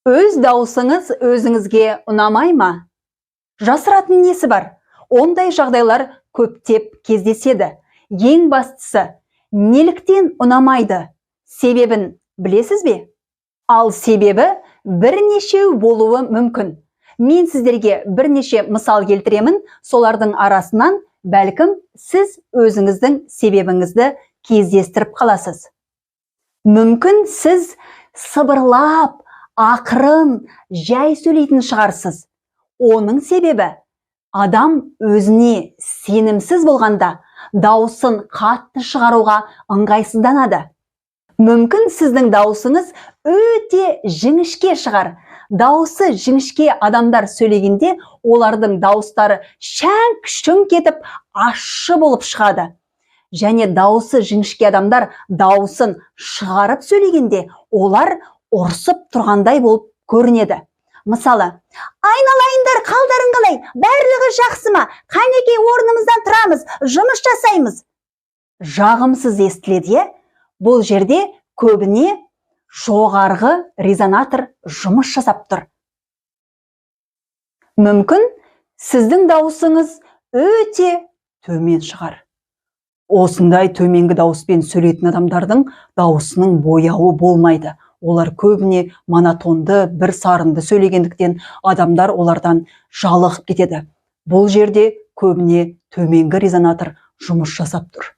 Өз дауысыңыз өзіңізге ұнамай ма? Жасыратын несі бар? Ондай жағдайлар көптеп кездеседі. Ең бастысы, неліктен ұнамайды? Себебін білесіз бе? Ал себебі бірнешеу болуы мүмкін. Мен сіздерге бірнеше мысал келтіремін, солардың арасынан бәлкім сіз өзіңіздің себебіңізді кездестіріп қаласыз. Мүмкін сіз сыбырлап, ақырын, жай сөйлейтін шығарсыз. Оның себебі адам өзіне сенімсіз болғанда дауысын қатты шығаруға ыңғайсызданады. Мүмкін сіздің дауысыңыз өте жіңішке шығар. Дауысы жіңішке адамдар сөйлегенде олардың дауыстары шәңк-шүңк етіп ащы болып шығады. Және дауысы жіңішке адамдар дауысын шығарып сөйлегенде олар ұрсып тұрғандай болып көрінеді. Мысалы, айналайындар, қалдарың қалай? Барлығы жақсы ма? Қанекей, орнымыздан тұрамыз, жұмыс жасаймыз. Жағымсыз естіледі, е? Бұл жерде көбіне жоғарғы резонатор жұмыс жасап тұр. Мүмкін сіздің дауысыңыз өте төмен шығар. Осындай төменгі дауыспен сөйлейтін адамдардың дауысының бояуы болмайды. Олар көбіне монотонды, бір сарынды сөйлегендіктен адамдар олардан жалығып кетеді. Бұл жерде көбіне төменгі резонатор жұмыс жасап тұр.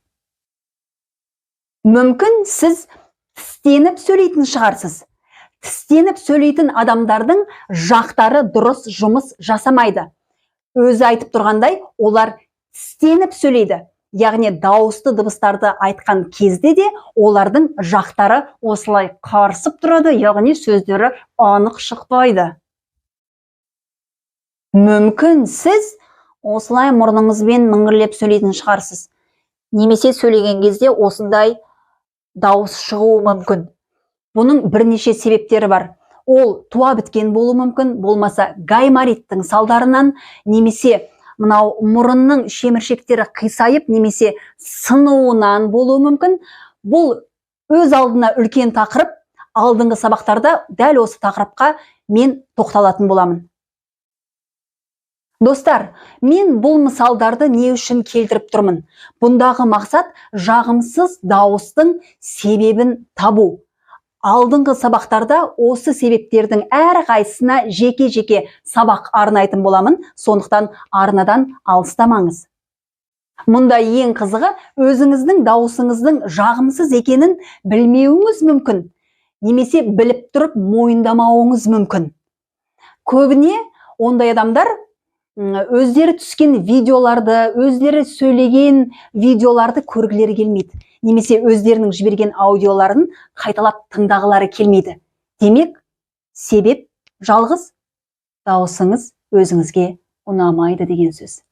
Мүмкін сіз тістеніп сөйлейтін шығарсыз. Тістеніп сөйлейтін адамдардың жақтары дұрыс жұмыс жасамайды. Өзі айтып тұрғандай, олар тістеніп сөйлейді. Яғни дауысты дыбыстарды айтқан кезде де олардың жақтары осылай қарысып тұрады, яғни сөздері анық шықпайды. Мүмкін сіз осылай мұрныңызбен міңгірлеп сөйлейтін шығарсыз. Немесе сөйлеген кезде осындай дауыс шығуы мүмкін. Бұның бірнеше себептері бар. Ол туа біткен болуы мүмкін, болмаса гаймориттің салдарынан, немесе мынау мұрынның шеміршектері қисайып, немесе сынуынан болуы мүмкін. Бұл өз алдына үлкен тақырып. Алдыңғы сабақтарда дәл осы тақырыпқа мен тоқталатын боламын. Достар, мен бұл мысалдарды не үшін келтіріп тұрмын? Бұндағы мақсат жағымсыз дауыстың себебін табу. Алдыңғы сабақтарда осы себептердің әрқайсысына жеке-жеке сабақ арнайтын боламын, сондықтан арнадан алыстамаңыз. Мұнда ең қызығы, өзіңіздің дауысыңыздың жағымсыз екенін білмеуіңіз мүмкін, немесе біліп тұрып мойындамауыңыз мүмкін. Көбіне ондай адамдар өздері түскен видеоларды, өздері сөйлеген видеоларды көргілері келмейді, немесе өздерінің жіберген аудиоларын қайталап тыңдағылары келмейді. Демек, себеп жалғыз: дауысыңыз өзіңізге ұнамайды деген сөз.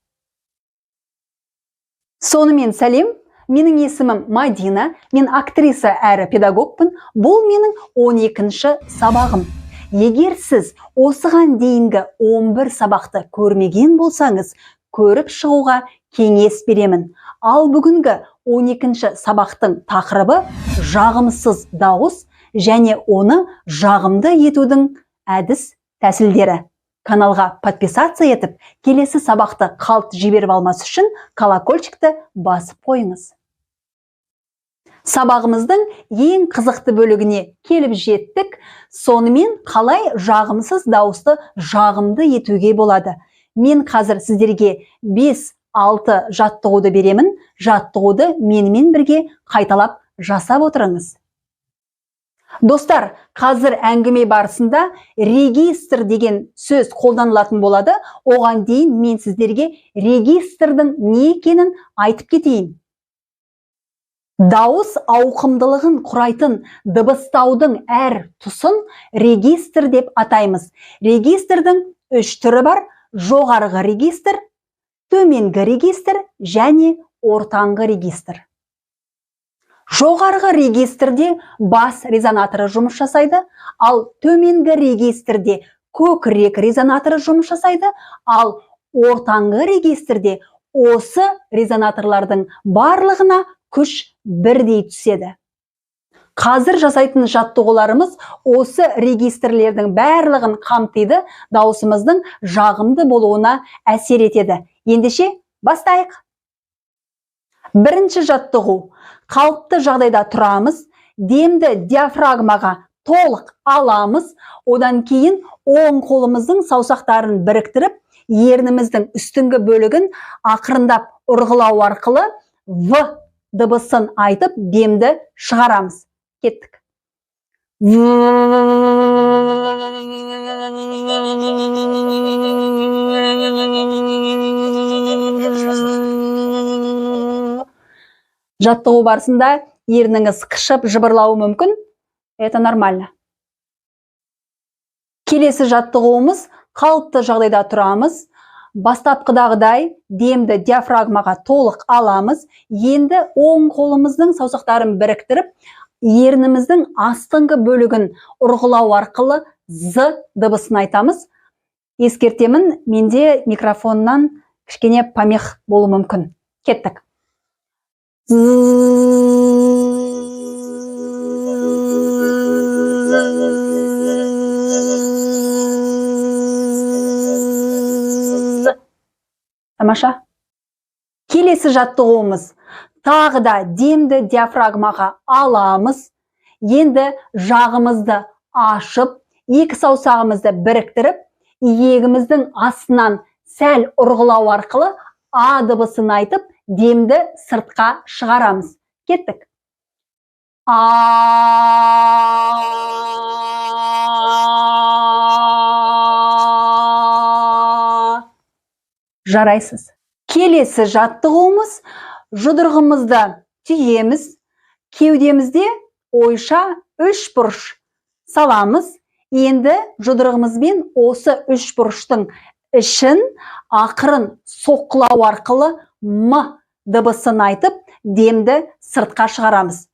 Сонымен, сәлем, менің есімім Мадина, мен актриса әрі педагогпын. Бұл менің 12-ші сабағым. Егер сіз осыған дейінгі 11 сабақты көрмеген болсаңыз, көріп шығуға кеңес беремін. Ал бүгінгі 12-ші сабақтың тақырыбы жағымсыз дауыс және оны жағымды етудің әдіс тәсілдері. Каналға подписаться етіп, келесі сабақты қалт жіберіп алмас үшін колокольчикті басып қойыңыз. Сабағымыздың ең қызықты бөлігіне келіп жеттік. Сонымен, қалай жағымсыз дауысты жағымды етуге болады? Мен қазір сіздерге 5-6 жаттығуды беремін. Жаттығуды менімен бірге қайталап жасап отырыңыз. Достар, қазір әңгіме барысында регистр деген сөз қолданылатын болады. Оған дейін мен сіздерге регистрдің не екенін айтып кетейін. Дауыс ауқымдылығын құрайтын дыбыстаудың әр тұсын регистр деп атаймыз. Регистрдің үш түрі бар: жоғарғы регистр, төменгі регистр және ортаңғы регистр. Жоғарғы регистрде бас резонаторы жұмыс жасайды, ал төменгі регистрде көкірек резонаторы жұмыс жасайды, ал ортаңғы регистрде осы резонаторлардың барлығына күш бірдей түседі. Қазір жасайтын жаттығуларымыз осы регистрлердің барлығын қамтиды, дауысымыздың жағымды болуына әсер етеді. Ендеше бастайық. Бірінші жаттығу. Қалыпты жағдайда тұрамыз, демді диафрагмаға толық аламыз, одан кейін оң қолымыздың саусақтарын біріктіріп, ерніміздің үстіңгі бөлігін ақырындап ұрғылау арқылы В дыбысын айтып, демді шығарамыз. Кеттік. Жаттығу барысында ерніңіз қышып, жыбырлауы мүмкін. Это нормально. Келесі жаттығуымыз қалыпты жағдайда тұрамыз. Бастапқыдағыдай демді диафрагмаға толық аламыз. Енді оң қолымыздың саусақтарын біріктіріп, ерніміздің астыңғы бөлігін ұрғылау арқылы з дыбысын айтамыз. Ескертемін, менде микрофоннан кішкене помех болуы мүмкін. Кеттік. Тамаша. Келесі жаттығуымыз. Тағы да демді диафрагмаға аламыз. Енді жағымызды ашып, екі саусағымызды біріктіріп, иегіміздің астынан сәл ұрғылау арқылы А дыбысын айтып, демді сыртқа шығарамыз. Кеттік. А. Жарайсыз. Келесі жаттығуымыз жұдырығымызды түйеміз, кеудемізде ойша үш бұрыш саламыз. Енді жұдырығымызбен осы үш бұрыштың ішін ақырын соққылау арқылы М дыбысын айтып, демді сыртқа шығарамыз.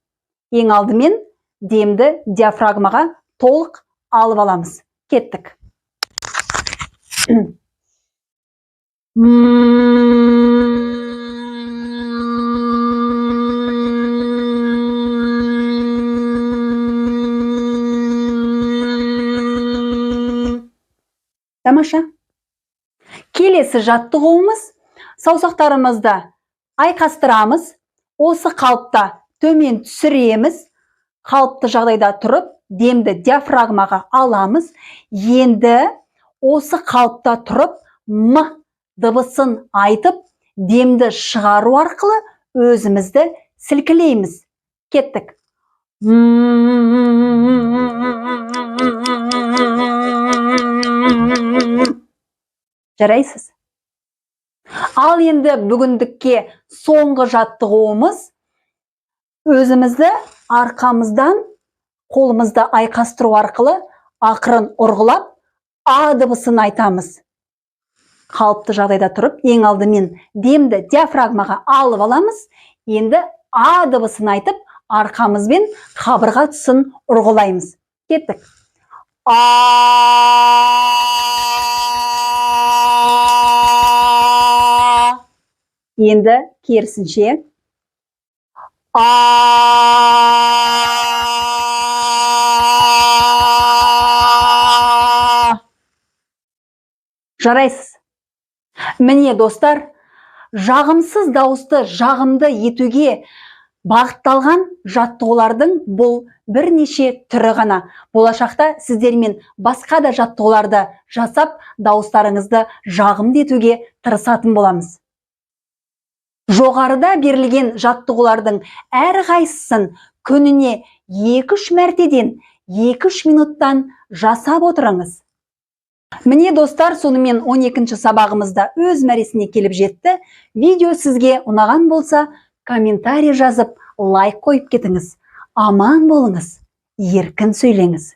Ең алдымен демді диафрагмаға толық алып аламыз. Кеттік. Тамаша. Келесі жаттығуымыз саусақтарымызды айқастырамыз, осы қалыпта төмен түсіреміз, қалыпты жағдайда тұрып, демді диафрагмаға аламыз. Енді осы қалыпта тұрып, М дыбысын айтып, демді шығару арқылы өзімізді сілкілейміз. Кеттік. Жарайсыз. Ал енді бүгіндікке соңғы жаттығуымыз өзімізді арқамыздан қолымызды айқастыру арқылы ақырын ұрғылап А дыбысын айтамыз. Қалыпты жағдайда тұрып, ең алдымен демді диафрагмаға алып аламыз. Енді А дыбысын айтып, арқамызбен қабырға тұсын ұрғылаймыз. Кеттік. А. Енді керісінше. А. Жарайсыз. Міне, достар, жағымсыз дауысты жағымды етуге бағытталған жаттығулардың бұл бірнеше түрі ғана. Болашақта сіздермен басқа да жаттығуларды жасап, дауыстарыңызды жағымды етуге тырысатын боламыз. Жоғарыда берілген жаттығулардың әрқайсысын күніне 2-3 мәртеден 2-3 минуттан жасап отырыңыз. Міне, достар, сонымен 12-ші сабағымызда өз мәресіне келіп жетті. Видео сізге ұнаған болса, комментарий жазып, лайк қойып кетіңіз. Аман болыңыз, еркін сөйлеңіз.